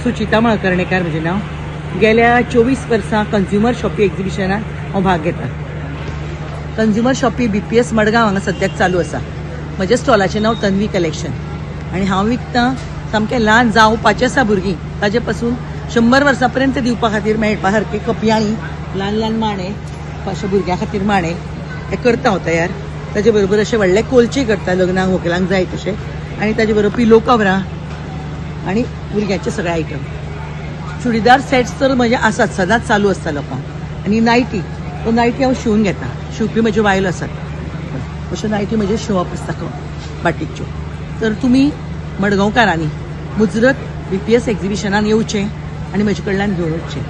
सुचिता मळकर्णेकार म्हजें नांव. गेल्या 24 वर्सां कंज्युमर शॉपी एक्झिबिशनात हांव भाग घेता. कंज्युमर शॉपी BPS Madgaon हांगा सद्याक चालू आसा. म्हज्या स्टॉलाचें नांव तन्वी कलेक्शन आनी हांव विकतां सामकें ल्हान जावपाचें आसा भुरगीं ताजे पासून 100 वर्सां पर्यंत दिवपा खातीर मेळपा सारके कपयाळी, ल्हान ल्हान माणे, अशे भुरग्यां खातीर माणे हे करता हांव तयार. ताजे बरोबर अशे व्हडले कोलचे करता लग्नाक व्हंकलांक जाय तशे, आनी ताजे बरोबर पिलो कवरां आनी भुरग्यांचे सगळे आयटम. चुडीदार सेट्स तर म्हजे आसात, सदांच चालू आसता लोकांक. आनी नायटी, तो नायटी हांव शिवून घेता, शिवपी म्हज्यो बायलो आसात, अश्यो नायटी म्हज्यो शिंवप आसता बाटीकच्यो. तर तुमी मडगांवकारांनी मुजरत BPS एक्झिबिशनान येवचें आनी म्हजे कडल्यान घेवन वचचें.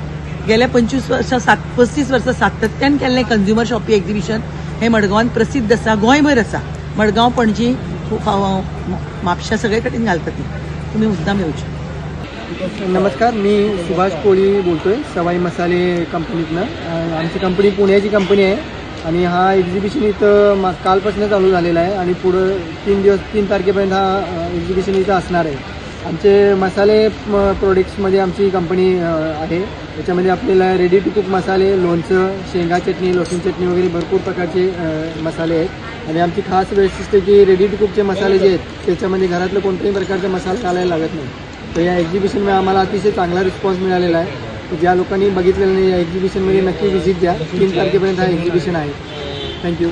गेल्या 25 वर्सां 35 वर्सां सातत्यान केल्लें कंज्युमर शॉपी एक्झिबिशन हें मडगांवान प्रसिद्ध आसा, गोंयभर आसा. मडगांव, पणजी, म्हापशा सगळे कडेन घालता ती. तुमी मुद्दाम येवचे. नमस्कार, मी सुभाष कोळी बोलतोय सवाई मसाले कंपनीतनं. आमची कंपनी पुण्याची कंपनी आहे आणि हा एक्झिबिशन इथं कालपासून चालू झालेला आहे आणि पुढं 3 दिवस 3 तारखेपर्यंत हा एक्झिबिशन इथं असणार आहे. आमचे मसाले प्रोडक्ट्समध्ये आमची कंपनी आहे. त्याच्यामध्ये आपल्याला रेडी टू कुक मसाले, लोणचं, शेंगा चटणी, लसूण चटणी वगैरे भरपूर प्रकारचे मसाले आहेत. आणि आमची खास वैशिष्ट्य की रेडी टू कुकचे मसाले जे आहेत त्याच्यामध्ये घरातलं कोणत्याही प्रकारचा मसाला घालायला लागत नाही. तर या एक्झिबिशनमध्ये आम्हाला अतिशय चांगला रिस्पॉन्स मिळालेला आहे. ज्या लोकांनी बघितलेलं नाही या एक्झिबिशनमध्ये नक्की व्हिजिट द्या. 3 तारखेपर्यंत हा एक्झिबिशन आहे. Thank you.